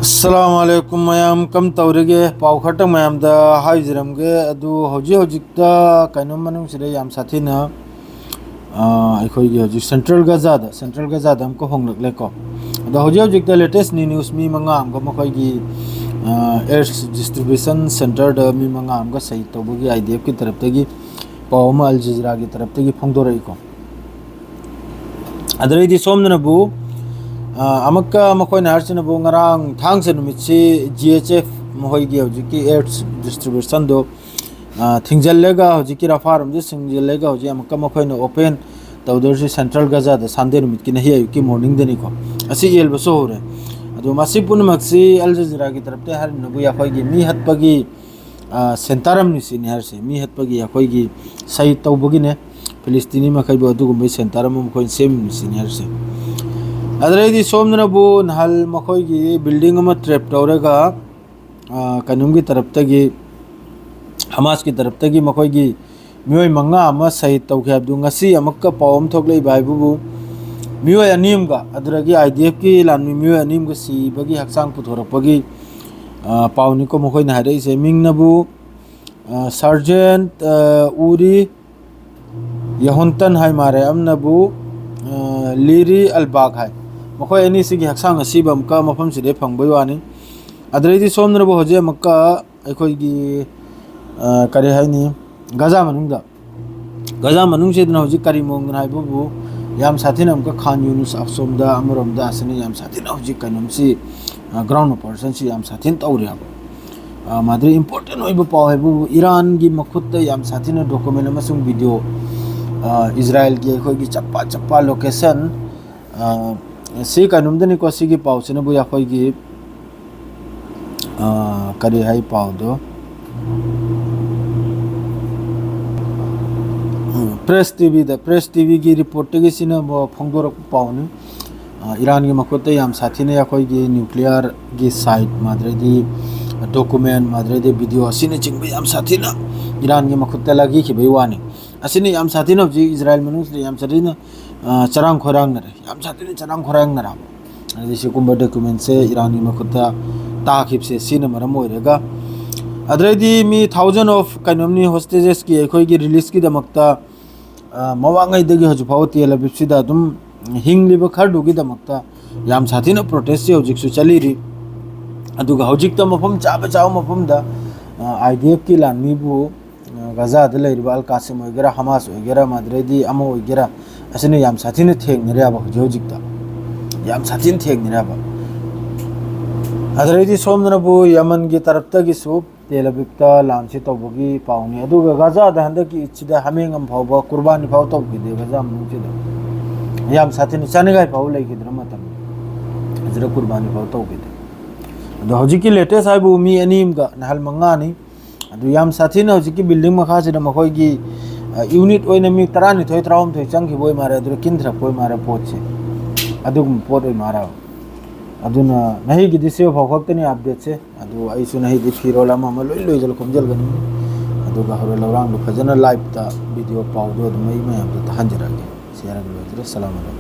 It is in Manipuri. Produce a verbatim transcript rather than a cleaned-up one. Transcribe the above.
ꯑꯁꯂꯥꯃꯨ ꯑꯂꯥꯏꯀꯨꯝ ꯃꯌꯥꯝ, ꯀꯝ ꯇꯧꯔꯤꯒꯦ? ꯄꯥꯎ ꯈꯔꯇꯪ ꯃꯌꯥꯝꯗ ꯍꯥꯏꯖꯔꯝꯒꯦ꯫ ꯑꯗꯨ ꯍꯧꯖꯤꯛ ꯍꯧꯖꯤꯛꯇ ꯀꯩꯅꯣ ꯃꯅꯨꯡꯁꯤꯗ ꯌꯥꯝ ꯁꯥꯊꯤꯅ, ꯑ, ꯑꯩꯈꯣꯏꯒꯤ ꯍꯧꯖꯤꯛ ꯁꯦꯟꯇ꯭ꯔꯦꯜ ꯒꯖꯥꯗ, ꯁꯦꯟꯇ꯭ꯔꯦꯜ ꯒꯖꯥꯗ ꯑꯃꯨꯛꯀ ꯍꯣꯡꯂꯛꯂꯦꯀꯣ꯫ ꯑꯗꯣ ꯍꯧꯖꯤꯛ ꯍꯧꯖꯤꯛꯇ ꯂꯦꯇꯦꯁ ꯅ꯭ꯌꯨꯁ, ꯃꯤ ꯃꯉꯥ ꯑꯃꯒ ꯃꯈꯣꯏꯒꯤ, ꯑ, ꯑꯦꯗꯁ ꯗꯤꯁꯇ꯭ꯔꯤꯕ꯭ꯌꯨꯁꯟ ꯁꯦꯟꯇꯔꯗ ꯃꯤ ꯃꯉꯥ ꯑꯃꯒ ꯁꯍꯤꯗ ꯇꯧꯕꯒꯤ ꯑꯥꯏ ꯗꯤ ꯑꯦꯐꯀꯤ ꯇꯔꯞꯇꯒꯤ ꯄꯥꯎ ꯑꯃ ꯑꯜ ꯖꯖꯤꯔꯥꯒꯤ ꯇꯔꯞꯇꯒꯤ ꯐꯣꯡꯗꯣꯔꯛꯏꯀꯣ꯫ ꯑꯗꯨꯗꯩꯗꯤ ꯁꯣꯝꯗꯅꯕꯨ, ꯑ, ꯑꯃꯨꯛꯀ ꯃꯈꯣꯏꯅ ꯍꯥꯏꯔꯤꯁꯤꯅꯕꯨ ꯉꯔꯥꯡ ꯊꯥꯡꯖ ꯅꯨꯃꯤꯠꯁꯤ ꯖꯤ ꯑꯩꯆ ꯑꯦꯐ ꯃꯈꯣꯏꯒꯤ ꯍꯧꯖꯤꯛꯀꯤ ꯑꯦꯗꯁ ꯗꯤꯁꯇ꯭ꯔꯤꯕ꯭ꯌꯨꯁꯟꯗꯣ, ꯑ, ꯊꯤꯡꯖꯤꯜꯂꯒ ꯍꯧꯖꯤꯛꯀꯤ ꯔꯐꯥꯔꯣꯝꯁꯦ ꯊꯤꯡꯖꯤꯜꯂꯒ ꯍꯧꯖꯤꯛ ꯑꯃꯨꯛꯀ ꯃꯈꯣꯏꯅ ꯑꯣꯄꯦꯟ ꯇꯧꯗꯣꯔꯤꯁꯤ ꯁꯦꯟꯇ꯭ꯔꯦꯜ ꯒꯖꯥꯗ ꯁꯟꯗꯦ ꯅꯨꯃꯤꯠꯀꯤ ꯅꯍꯤ ꯑꯌꯨꯛꯀꯤ ꯃꯣꯔꯅꯤꯡꯗꯅꯤꯀꯣ꯫ ꯑꯁꯤ ꯌꯦꯜꯕꯁꯨ ꯍꯧꯔꯦ꯫ ꯑꯗꯣ ꯃꯁꯤ ꯄꯨꯝꯅꯃꯛꯁꯤ ꯑꯜ ꯖꯖꯤꯔꯥꯒꯤ ꯇꯔꯞꯇ ꯍꯥꯏꯔꯤꯅꯕꯨ ꯑꯩꯈꯣꯏꯒꯤ ꯃꯤ ꯍꯠꯄꯒꯤ, ꯑ, ꯁꯦꯟꯇꯔ ꯑꯃꯅꯤ ꯁꯤꯅꯤ ꯍꯥꯏꯔꯤꯁꯦ꯫ ꯃꯤ ꯍꯠꯄꯒꯤ ꯑꯩꯈꯣꯏꯒꯤ ꯁꯍꯤꯗ ꯇꯧꯕꯒꯤꯅꯦ꯫ ꯐꯤꯂꯤꯁꯇꯤꯅꯤ ꯃꯈꯩꯕꯨ ꯑꯗꯨꯒꯨꯝꯕꯒꯤ ꯁꯦꯟꯇꯔ ꯑꯃ ꯃꯈꯣꯏꯅ ꯁꯦꯝꯃꯤꯕꯅꯤ ꯁꯤꯅꯤ ꯍꯥꯏꯔꯤꯁꯦ꯫ ꯑꯗꯨꯗꯩꯗꯤ ꯁꯣꯝꯗꯅꯕꯨ ꯅꯍꯥꯟ ꯃꯈꯣꯏꯒꯤ ꯕꯤꯜꯗꯤꯡ ꯑꯃ ꯇ꯭ꯔꯦꯞ ꯇꯧꯔꯒ, ꯑ, ꯀꯩꯅꯣꯝꯒꯤ ꯇꯔꯞꯇꯒꯤ, ꯍꯃꯥꯁꯀꯤ ꯇꯔꯞꯇꯒꯤ ꯃꯈꯣꯏꯒꯤ ꯃꯤꯑꯣꯏ ꯃꯉꯥ ꯑꯃ ꯁꯍꯤꯗ ꯇꯧꯈꯤ ꯍꯥꯏꯕꯗꯨ ꯉꯁꯤ ꯑꯃꯨꯛꯀ ꯄꯥꯎ ꯑꯃ ꯊꯣꯛꯂꯛꯏꯕ ꯍꯥꯏꯕꯕꯨ ꯃꯤꯑꯣꯏ ꯑꯅꯤ ꯑꯃꯒ, ꯑꯗꯨꯗꯒꯤ ꯑꯥꯏ ꯗꯤ ꯑꯦꯐꯀꯤ ꯂꯥꯟꯃꯤ ꯃꯤꯑꯣꯏ ꯑꯅꯤ ꯑꯃꯒ ꯁꯤꯕꯒꯤ ꯍꯛꯆꯥꯡ ꯄꯨꯊꯣꯔꯛꯄꯒꯤ, ꯑ, ꯄꯥꯎꯅꯤꯀꯣ ꯃꯈꯣꯏꯅ ꯍꯥꯏꯔꯛꯏꯁꯦ꯫ ꯃꯤꯡꯅꯕꯨ, ꯑ, ꯁꯥꯔꯖꯦꯟ, ꯑ, ꯎꯔꯤ ꯌꯍꯣꯟꯇꯟ ꯍꯥꯏ ꯃꯥꯔꯦ, ꯑꯃꯅꯕꯨ, ꯑ, ꯂꯤꯔꯤ ꯑꯜꯕꯥꯒ ꯍꯥꯏ꯫ ꯃꯈꯣꯏ ꯑꯅꯤꯁꯤꯒꯤ ꯍꯛꯆꯥꯡ ꯑꯁꯤꯕ ꯑꯃꯨꯛꯀ ꯃꯐꯝꯁꯤꯗꯩ ꯐꯪꯕꯒꯤ ꯋꯥꯅꯤ꯫ ꯑꯗꯨꯗꯩꯗꯤ ꯁꯣꯝꯗꯅꯕꯨ ꯍꯧꯖꯤꯛ ꯑꯃꯨꯛꯀ ꯑꯩꯈꯣꯏꯒꯤ, ꯑ, ꯀꯔꯤ ꯍꯥꯏꯅꯤ, ꯒꯖꯥ ꯃꯅꯨꯡꯗ, ꯒꯖꯥ ꯃꯅꯨꯡꯁꯤꯗꯅ ꯍꯧꯖꯤꯛ ꯀꯔꯤ ꯃꯑꯣꯡꯗꯅꯣ ꯍꯥꯏꯕꯕꯨ ꯌꯥꯝ ꯁꯥꯊꯤꯅ ꯑꯃꯨꯛꯀ ꯈꯥꯟ ꯌꯨꯅꯨꯁ ꯑꯁꯣꯝꯗ ꯑꯃꯔꯣꯝꯗ ꯑꯁꯤꯅ ꯌꯥꯝ ꯁꯥꯊꯤꯅ ꯍꯧꯖꯤꯛ ꯀꯩꯅꯣꯝꯁꯤ, ꯑ, ꯒ꯭ꯔꯥꯎꯟ ꯑꯣꯄꯔꯦꯁꯟꯁꯤ ꯌꯥꯝ ꯁꯥꯊꯤꯅ ꯇꯧꯔꯤ ꯍꯥꯏꯕ꯫ ꯑ, ꯃꯗꯨꯗꯤ ꯏꯝꯄꯣꯔꯇꯦꯟ ꯑꯣꯏꯕ ꯄꯥꯎ ꯍꯥꯏꯕꯕꯨ ꯏꯔꯥꯟꯒꯤ ꯃꯈꯨꯠꯇ ꯌꯥꯝ ꯁꯥꯊꯤꯅ ꯗꯣꯀꯨꯃꯦꯟ ꯑꯃꯁꯨꯡ ꯚꯤꯗꯤꯑꯣ, ꯑ, ꯏꯖꯔꯥꯏꯜꯒꯤ ꯑꯩꯈꯣꯏꯒꯤ ꯆꯞꯄ ꯆꯞꯄ ꯂꯣꯀꯦꯁꯟ, ꯑ, ꯁꯤ ꯀꯩꯅꯣꯝꯗꯅꯤꯀꯣ, ꯁꯤꯒꯤ ꯄꯥꯎꯁꯤꯅꯕꯨ ꯑꯩꯈꯣꯏꯒꯤ, ꯑ, ꯀꯔꯤ ꯍꯥꯏ ꯄꯥꯎꯗꯣ? ꯎꯝ, ꯄ꯭ꯔꯦꯁ ꯇꯤ ꯚꯤꯗ, ꯄ꯭ꯔꯦꯁ ꯇꯤ ꯚꯤꯒꯤ ꯔꯤꯄꯣꯔꯠꯇꯒꯤ ꯁꯤꯅ ꯐꯣꯡꯗꯣꯔꯛꯄ ꯄꯥꯎꯅꯤ꯫ ꯑ, ꯏꯔꯥꯟꯒꯤ ꯃꯈꯨꯠꯇ ꯌꯥꯝ ꯁꯥꯊꯤꯅ ꯑꯩꯈꯣꯏꯒꯤ ꯅ꯭ꯌꯨꯀ꯭ꯂꯤꯌꯔꯒꯤ ꯁꯥꯏꯠ, ꯃꯥꯗ꯭ꯔꯩꯗꯤ ꯗꯣꯀꯨꯃꯦꯟ, ꯃꯥꯗ꯭ꯔꯩꯗꯤ ꯚꯤꯗꯤꯑꯣ ꯑꯁꯤꯅꯆꯤꯡꯕ ꯌꯥꯝ ꯁꯥꯊꯤꯅ ꯏꯔꯥꯟꯒꯤ ꯃꯈꯨꯠꯇ ꯂꯥꯛꯈꯤꯕꯒꯤ ꯋꯥꯅꯤ꯫ ꯑꯁꯤꯅ ꯌꯥꯝ ꯁꯥꯊꯤꯅ ꯍꯧꯖꯤꯛ ꯏꯖꯔꯥꯏꯜ ꯃꯅꯨꯡꯁꯤꯗ ꯌꯥꯝ ꯁꯥꯊꯤꯅ, ꯑ, ꯆꯔꯥꯡ ꯈꯣꯏꯔꯥꯡꯅꯔꯦ, ꯌꯥꯝ ꯁꯥꯊꯤꯅ ꯆꯔꯥꯡ ꯈꯣꯏꯔꯥꯡꯅꯔꯕ꯫ ꯍꯥꯏꯗꯤ ꯁꯤꯒꯨꯝꯕ documentꯁꯦ ꯏꯔꯥꯟꯒꯤ ꯃꯈꯨꯠꯇ ꯇꯥꯈꯤꯕꯁꯦ ꯁꯤꯅ ꯃꯔꯝ ꯑꯣꯏꯔꯒ꯫ ꯑꯗꯨꯗꯩꯗꯤ ꯃꯤ thousand of ꯀꯩꯅꯣꯝꯅꯤ hostagesꯀꯤ ꯑꯩꯈꯣꯏꯒꯤ releaseꯀꯤꯗꯃꯛꯇ, ꯑ, ꯃꯃꯥꯡꯉꯩꯗꯒꯤ ꯍꯧꯖꯤꯛ ꯐꯥꯎꯕ ꯇꯦꯜ ꯑꯕꯤꯕꯁꯤꯗ ꯑꯗꯨꯝ ꯍꯤꯡꯂꯤꯕ ꯈꯔꯗꯨꯒꯤꯗꯃꯛꯇ ꯌꯥꯝ ꯁꯥꯊꯤꯅ protestꯁꯤ ꯍꯧꯖꯤꯛꯁꯨ ꯆꯠꯂꯤꯔꯤ꯫ ꯑꯗꯨꯒ ꯍꯧꯖꯤꯛꯇ ꯃꯐꯝ ꯆꯥꯕ ꯆꯥꯕ ꯃꯐꯝꯗ, ꯑ, IDFꯀꯤ ꯂꯥꯟꯃꯤꯕꯨ, ꯑ, ꯒꯖꯥꯗ ꯂꯩꯔꯤꯕ ꯑꯜ ꯀꯥꯁꯤꯝ ꯑꯣꯏꯒꯦꯔꯥ, ꯍꯃꯥꯁ ꯑꯣꯏꯒꯦꯔꯥ, ꯃꯗꯨꯗꯩꯗꯤ ꯑꯃ ꯑꯣꯏꯒꯦꯔꯥ, ꯑꯁꯤꯅ ꯌꯥꯝ ꯁꯥꯊꯤꯅ ꯊꯦꯡꯅꯔꯦꯕ ꯍꯧꯖꯤꯛ ꯍꯧꯖꯤꯛꯇ꯫ ꯌꯥꯝ ꯁꯥꯊꯤꯅ ꯊꯦꯡꯅꯔꯦꯕ꯫ ꯑꯗꯨꯗꯩꯗꯤ ꯁꯣꯝꯗꯅꯕꯨ ꯌꯃꯟꯒꯤ ꯇꯔꯞꯇꯒꯤꯁꯨ ꯇꯦꯜ ꯑꯕꯤꯕꯇ ꯂꯥꯟꯁꯤ ꯇꯧꯕꯒꯤ ꯄꯥꯎꯅꯤ꯫ ꯑꯗꯨꯒ ꯒꯖꯥꯗ ꯍꯟꯗꯛꯀꯤ ꯏꯗꯁꯤꯗ ꯍꯥꯃꯦꯡ ꯑꯃ ꯐꯥꯎꯕ, ꯀꯨꯔꯕꯥꯅꯤ ꯐꯥꯎꯕ ꯇꯧꯈꯤꯗꯦ ꯒꯖꯥ ꯃꯅꯨꯡꯁꯤꯗ꯫ ꯌꯥꯝ ꯁꯥꯊꯤꯅ ꯆꯥꯅꯤꯡꯉꯥꯏ ꯐꯥꯎꯕ ꯂꯩꯈꯤꯗ꯭ꯔ ꯃꯇꯝꯗ꯫ ꯑꯗꯨꯗ ꯀꯨꯔꯕꯥꯅꯤ ꯐꯥꯎꯕ ꯇꯧꯈꯤꯗꯦ꯫ ꯑꯗꯣ ꯍꯧꯖꯤꯛꯀꯤ latest ꯍꯥꯏꯕꯨ ꯃꯤ ꯑꯅꯤ ꯑꯃꯒ ꯅꯍꯥꯟ ꯃꯉꯥꯅꯤ꯫ ꯑꯗꯨ ꯌꯥꯝ ꯁꯥꯊꯤꯅ ꯍꯧꯖꯤꯛꯀꯤ building ꯃꯈꯥꯁꯤꯗ ꯃꯈꯣꯏꯒꯤ, ꯑ, unit ꯑꯣꯏꯅ ꯃꯤ ꯇꯔꯥꯅꯤꯊꯣꯏ, ꯇꯔꯥꯍꯨꯝꯗꯣꯏ ꯆꯪꯈꯤꯕ ꯑꯣꯏ ꯃꯥꯜꯂꯦ꯫ ꯑꯗꯨꯗ ꯀꯤꯟꯊꯔꯛꯄ ꯑꯣꯏ ꯃꯥꯜꯂꯦ ꯄꯣꯠꯁꯦ꯫ ꯑꯗꯨꯒꯨꯝꯕ ꯄꯣꯠ ꯑꯣꯏ ꯃꯥꯜꯂꯦ꯫ ꯑꯗꯨꯅ ꯅꯍꯩꯒꯤꯗꯤ ꯁꯤ ꯐꯥꯎ ꯈꯛꯇꯅꯤ updateꯁꯦ꯫ ꯑꯗꯨ ꯑꯩꯁꯨ ꯅꯍꯩꯗꯤ ꯐꯤꯔꯣꯜ ꯑꯃ ꯑꯃ ꯂꯣꯏ ꯂꯣꯏꯁꯤꯜꯂ ꯈꯣꯝꯖꯤꯜꯒꯅꯤ꯫ ꯑꯗꯨꯒ ꯍꯣꯔꯦꯟ ꯂꯧꯔꯥꯡꯗꯣ ꯐꯖꯅ liveꯇ video ꯄꯥꯎꯗꯣ ꯑꯗꯨꯝ ꯑꯩ ꯃꯌꯥꯝꯗ ꯇꯥꯍꯟꯖꯔꯛꯑꯒꯦ꯫ ꯁꯤ ꯍꯥꯏꯔꯒ ꯂꯣꯏꯖꯔꯦ꯫ ꯑꯁꯂꯥꯃꯨ ꯑꯂꯥꯏꯀꯨꯝ꯫